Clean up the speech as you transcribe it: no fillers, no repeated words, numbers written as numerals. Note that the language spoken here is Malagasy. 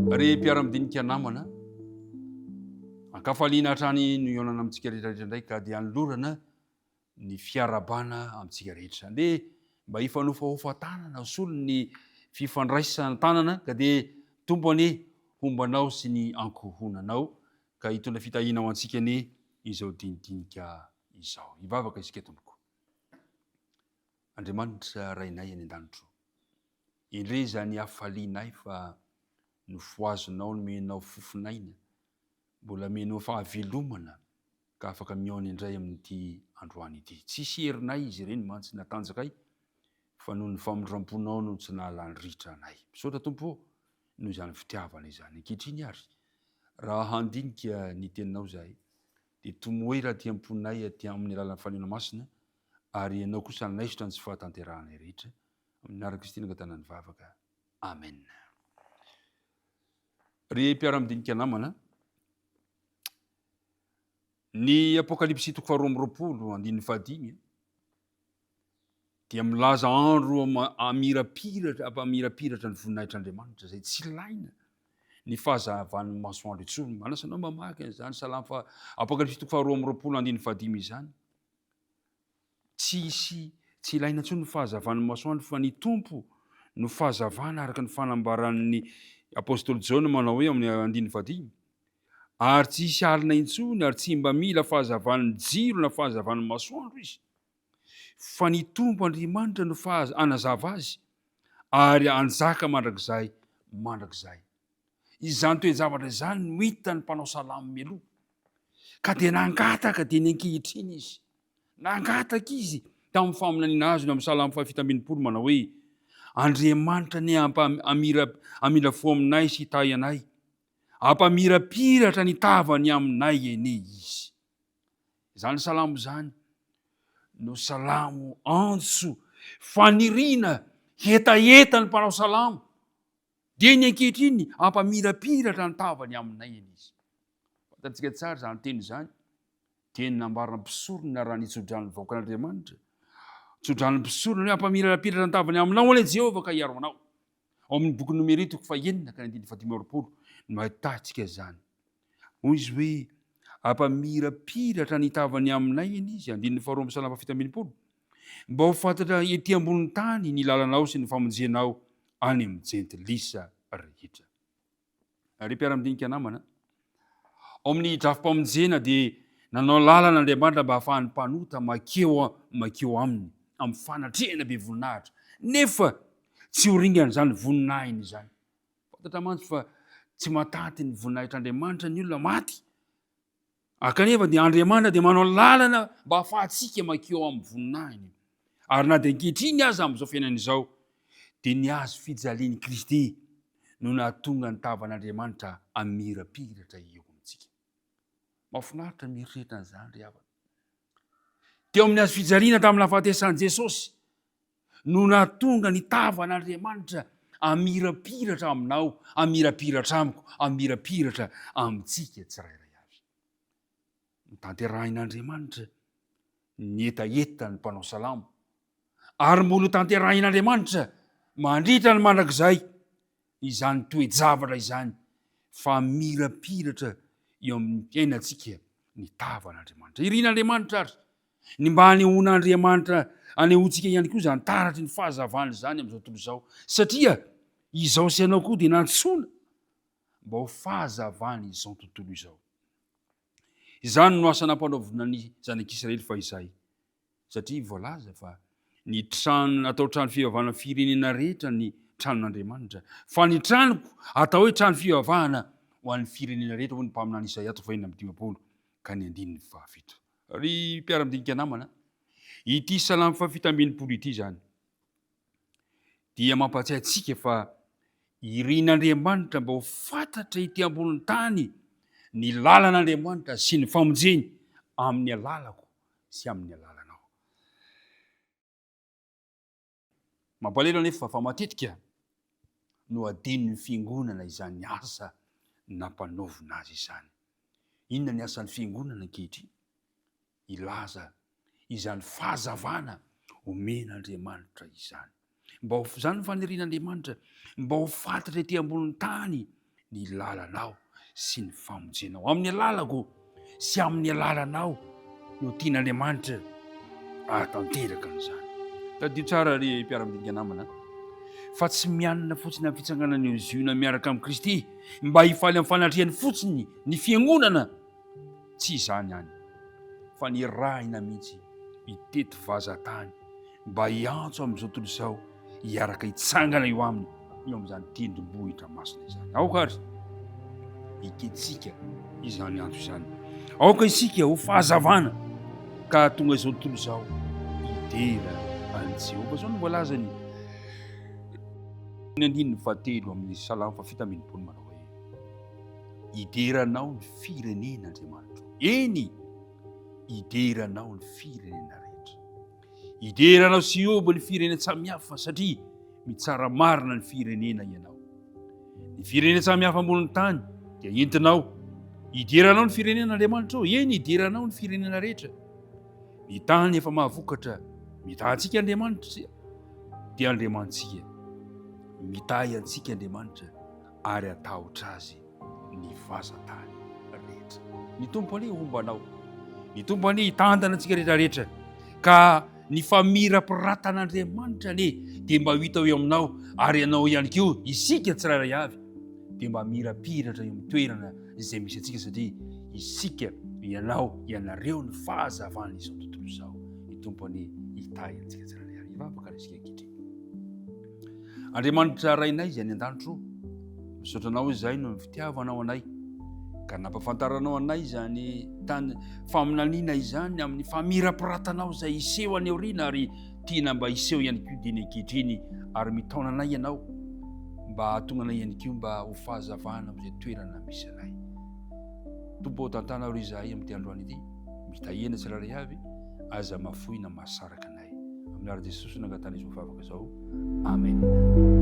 Ry mpiara-midinika namana, ankafaliana hatrany no hihaonana amintsika rehetra rehetra indray ka dia anolorana ny fiarahabana amintsika rehetra. Andeha mba hifanofahofa tanana ho solon'ny fifandraisan-tanana ka dia Tompo anie homba anao sy ny ankohonanao ka hitondra fitahiana ho antsika anie izao dinidinika izao. Hivavaka isika tompoko. Andriamanitra Rainay any an-danitro, endrey izany hafalianay fa nofohazinao nomenao fofon'aina, mbola amenao fahavelomana ka afaka mihaona indray amin'ity androany ity. Tsisy herinay izy ireny mantsy natanjakay fa noho ny famindramponao no tsy nahalany ritra anay. Misaotra Tompo ô noho izany fitiavana izany. Ankehitriny ary, raha handinika ny teninao izahay, dia tomoera aty am-ponay aty amin'ny alalan'ny Fanahy Masina, ary Ianao kosa hanaisotra ny tsy fahatanterahanay rehetra. Amin'ny anaran'i Kristy no angatahana ny vavaka. Amen. Ry mpiara-midinika namana, ny Apokalypsy toko faharoa amby 20 andininy fahadimy dia milaza andro amirapiratra ampamirapiratra ny voninahitr'Andriamanitra izay tsy ilaina ny fahazavan'ny masoandro intsony. Manasa anao mamaky an'izany salamo fa Apokalypsy toko faharoa amby 20 andininy fahadimy izany. Tsy hisy tsy ilaina intsony ny fahazavan'ny masoandro fa ny Tompo no fahazavana araka ny fanambaran'ny apostoly Jaona manao hoe amin'ny andininy fahadimy ary tsy hisy alina intsony ary tsy mba mila fahazavan'ny jiro na fahazavan'ny masoandro izy fa ny Tompo Andriamanitra no hanazava azy ary hanjaka mandrakizay mandrakizay. Izany toe-javatra izany no hitan'ny mpanao salamo mialoha, ka dia nangataka dia ny ankehitriny izy. Nangataka izy tamin'ny faminaniana azony amin'ny salamo fahafito 17 manao hoe, Andriamanitra anie hamila fo aminay sy hitahy anay, hampamirapiratra ny tavany aminay anie izy. Izany salamo izany no salamo antso faniriana hetaheta ny mpanao salamo. Dia ny ankehitriny hampamirapiratra ny tavany aminay anie izy. Fantatsika tsara izany teny izany. Teny nambaran'ny mpisorona raha nitso-drano ny vahoakan'Andriamanitra. Tso-dranon'ny mpisorona hoe hampamirapiratra ny tavany aminao anie Jehovah ka hiaro anao. Ao amin'ny bokin'ny Nomery toko fahenina ka ny andininy fahadimy amby 20 no ahitantsika izany. Hoy izy hoe, Hampamirapiratra ny tavany aminay anie izy, andininy faharoa amby salamo fahafito 70, mba ho fantatra ety ambonin'ny tany ny lalanao sy ny famonjenao any amin'ny jentilisa rehetra. Ry mpiara-midinika namana, ao amin'ny drafi-pamonjena dia nanao lalana Andriamanitra mba hahafahan'ny mpanota makeo makeo aminy amin'ny fanatrehana be voninahitra, nefa tsy ho ringan'izany voninahiny izany. Fantatra mantsy fa tsy matanty ny voninahitr'Andriamanitra ny olona maty. Ary kanefa dia Andriamanitra dia manao lalana mba hahafahantsika mankeo amin'ny voninahiny. Ary na dia ankehitriny aza amin'izao fiainana izao, dia ny hazo fijalian'i Kristy no nahatonga ny tavan'Andriamanitra hamirapiratra eo amintsika. Mahafinaritra ny mieritreritra an'izany ry havana. Teo amin'ny hazo fijaliana tamin'ny nahafatesan'i Jesosy, no nahatonga ny tavan'Andriamanitra hamirapiratra aminao, hamirapiratra amiko, hamirapiratra amintsika tsirairay avy. Notanterahin'Andriamanitra ny hetahetan'ny mpanao salamo, ary mbola hotanterahin'Andriamanitra mandritra ny mandrakizay izany toe-javatra izany fa hamirapiratra eo amin'ny fiainantsika ny tavan'Andriamanitra. Irin'Andriamanitra ary Ny mba hanehoan'Andriamanitra, hanehoantsika ihany koa izany taratry ny fahazavana izany amin'izao tontolo izao, satria izaho sy ianao koa dia nantsoina mba ho fahazavan'izao tontolo izao. Izany no asa nampanaovina ny zanak'Israely fahizay, satria voalaza fa ny trano natao trano fivavahana firenena rehetra ny tranon'Andriamanitra, fa ny tranoko atao hoe trano fivavahana ho an'ny firenena rehetra, hoy ny mpaminany Isaia toko fahenina amby 50 ka ny andininy faha-7. Ry mpiara-midinika namana, ity salamo fahafito 60 ity izany dia mampahatsiahy antsika fa irin'Andriamanitra mba ho fantatra ety ambonin'ny tany ny lalan'Andriamanitra sy ny famonjeny amin'ny alalako sy amin'ny alalanao. Mampalahelo anefa fa matetika no adinon'ny fiangonana izany asa nampanaovina azy izany. Inona ny asan'ny fiangonana ankehitriny? Hilaza izany fahazavana omen'Andriamanitra izany. Mba ho izany ny fanirian'Andriamanitra, mba ho fantatra ety ambonin'ny tany. ny lalanao sy ny famonjenao. Amin'ny alalako sy amin'ny alalanao no tian'Andriamanitra ahatanteraka an'izany. Tadidio tsara ry mpiara-midinika namana fa tsy mianina fotsiny amin'ny fitsanganana eo Ziona miaraka amin'i Kristy mba hifaly amin'ny fanatrehany fotsiny ny fiangonana. Tsy izany ihany fa nirahina mihitsy hitety vazan-tany mba hiantso amin'izao tontolo izao hiaraka hitsangana eo aminy eo amin'izany tendrombohitra masina izany. Aoka ary ekentsika izany antso izany. Aoka isika ho fahazavana ka hahatonga izao tontolo izao hidera an'i Jehovah. Izao no voalazany ny andininy fahatelo amin'ny salamo faha-67 manao hoe hidera anao ny firenena Andriamanitro. Eny, hidera anao ny firenena rehetra. Hidera anao sy hihoby ny firenen-tsamihafa satria mitsara marina ny firenena ianao. Ny firenen-tsamihafa ambonin'ny tany dia entinao. Hidera anao ny firenena Andriamanitra ô, eny hidera anao ny firenena rehetra. Ny tany efa mahavokatra, mitaha antsika Andriamanitra dia Andriamanitsika. Mitahy antsika Andriamanitra ary hatahotra azy. ny vazan-tany rehetra. Ny Tompo anie homba anao. Ny Tompo anie hitantana antsika rehetra rehetra. Ka ny famirapiratan'Andriamanitra anie dia mba ho hita eo aminao ary ianao ihany koa isika tsirairay avy dia mba mirapiratra eo amin'ny toerana izay misy antsika satria isika, ianao, ianareo ny fahazavan'izao tontolo izao. Ny Tompo anie hitahy antsika tsirairay avy. Hivavaka ary isika ankehitriny. Andriamanitra Rainay izay any an-danitra o, misaotra Anao izahay noho ny fitiavanao anay, ka nampafantaranao anay izany tany faminaniana izany amin'ny famirapiratanao izay hiseho any aoriana ary tiana mba hiseho ihany koa dieny ankehitriny ary mitaona anay Ianao mba hahatonga anay ihany koa mba ho fahazavana amin'izay toerana misy anay. Tompo ô, tantana ry izahay amin'ity androany ity, mitahena tsirairay avy, aza mafoy na mahasaraka anay. Amin'ny anaran'i Jesosy no angatahana izao vavaka izao. Amen.